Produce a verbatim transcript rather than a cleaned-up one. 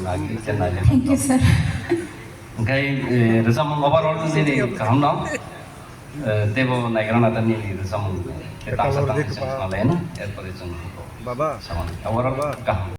Thank you, sir. Hwnkhe, eh, rwchapmung overall nini kaham no, eh, teibo naigra nata nini rwchapmung, eh, tangsa tangsa chwng khna lai no, erpore chwng samani. Overall kaham.